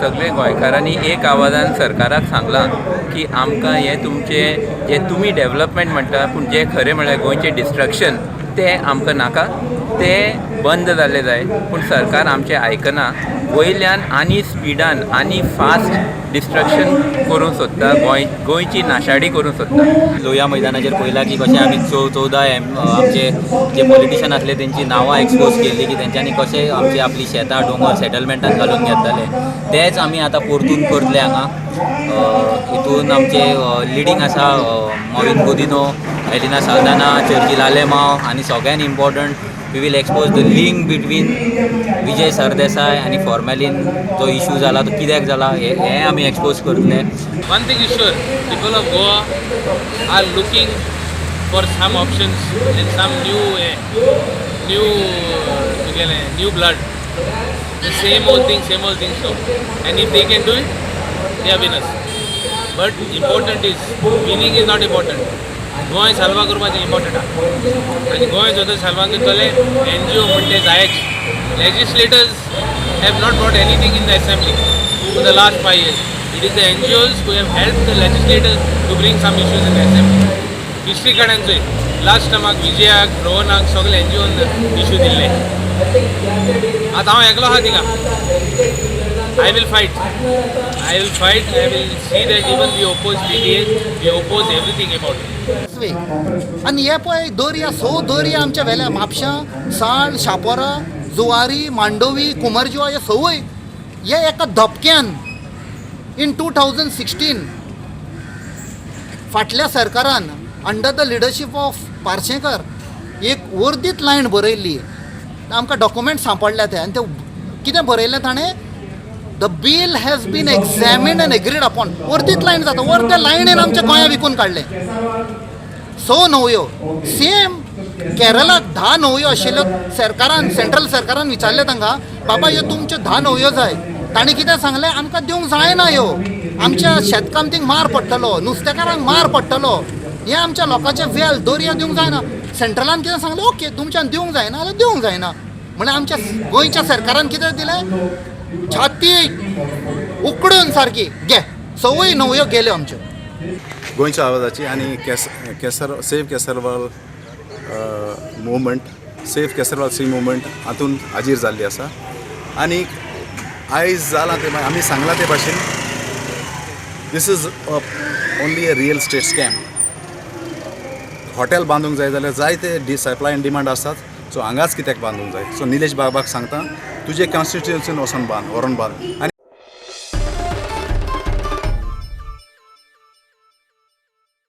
सगळे गोंयकारांनी एक आवाजान सरकाराक सांगलां की आमकां हें तुमचें जें तुमी डेवलपमेंट म्हणटा, पूण जें खरें म्हळ्यार गोंयचें डिस्ट्रक्शन, तें आमकां नाका, तें बंद जाल्लें जाय. पूण सरकार आमचें आयकना. वयल्यान आनी स्पिडान आनी फास्ट डिस्ट्रक्शन करूंक सोदता, गोंय, गोंयची नाशाडी करूंक सोदता. लोहिया मैदानाचेर पळयलां की कशें आमी 14 एम आमचे जे पॉलिटिशन आसले तेंची नांवां एक्सपोज केल्ली की तेंच्यांनी कशें आमची आपली शेतां, दोंगर सेटलमेंटान घालून घेतलेले. तेच आमी आतां परतून करतले हांगा. हितून आमचे लिडींग आसा मॉविन गुदिन्हो, एलिना साल्दाना, चर्चिल आलेमाव आनी सगळ्यान important, we will expose the link between Vijay Sardesai आनी फॉर्मेलीन. जो इशू जाला तो कित्याक जाला, हें आमी एक्सपोज करतले. One thing is sure, people of Goa are looking for some options and some new new blood. The same old thing, same old thing. So, and if they can do it, they are winners. But important is, winning is not important. Goa साल्वा करपाचें important आहा आनी गोंय जर साल्वां करतले, NGO म्हणटे जायच. Legislators have not brought anything in the assembly for the last 5 years. It is the NGOs who have helped the legislators to bring some issues in the assembly. History कडेन चोय, last टायमाक विजयाक, रोहनाक सगळे एनजीओन issue दिल्ले. आतां हांव एकलो आहा थिंगा. I will fight, I will fight. I will see that even we oppose PDA, we oppose everything about it. वे आनी हे पळय दर्या, स दर्या आमच्या वेल्या, म्हापशां, साळ, शापोरा, जुवारी, मांडोवी, कुमरजुवा, हे सवय हे एका धपक्यान इन 2016 फाटल्या सरकारान under the leadership of Parsekar एक वर्दीत लायन बरयल्ली. आमकां डॉक्युमेंट सांपडल्या ते. आनी ते कितें बरयलें ताणें? "The bill has been examined and agreed upon." वर्दीत line जाता. वर्ध्या लायनीन आमच्या गोंया विकून काडलें स न्हंयो. सेम केरलाक 10 न्हंयो आशिल्ल्यो. सरकारान, सेंट्रल सरकारान विचारलें तांकां, बाबा, ह्यो तुमच्यो 10 न्हंयो जाय. तांणी कितें सांगलें? आमकां दिवंक जायना ह्यो, आमच्या शेतकामतींक मार पडटलो, नुस्तेकारांक मार पडटलो, हें आमच्या लोकांचें वेल दर्या दिवंक जायना. सेंट्रलान कितें सांगलें? ओके, तुमच्यान दिवंक जायना जाल्यार दिवंक जायना. म्हणल्यार आमच्या गोंयच्या सरकारान कितें दिलें? छाती उकडून सारकी घे, सवय न्हंयो गेल्यो आमच्यो. गोंयच्या आवाजाची आनी केसर save Kesarval movement, save Kesarval sea movement हातून हाजीर जाल्ली आसा. आनी आयज जालां तें आमी सांगलां ते भाशेन, this is only a real estate scam. Hotel बांदूंक जाय जाल्यार जायते सप्लाय एंड डिमांड आसतात. सो हांगाच कित्याक बांदूंक जाय? सो निलेश बाबाक सांगता, तुजे कॉन्स्टिट्युएन्सीन वचोन बांद, व्हरोन बांद आनी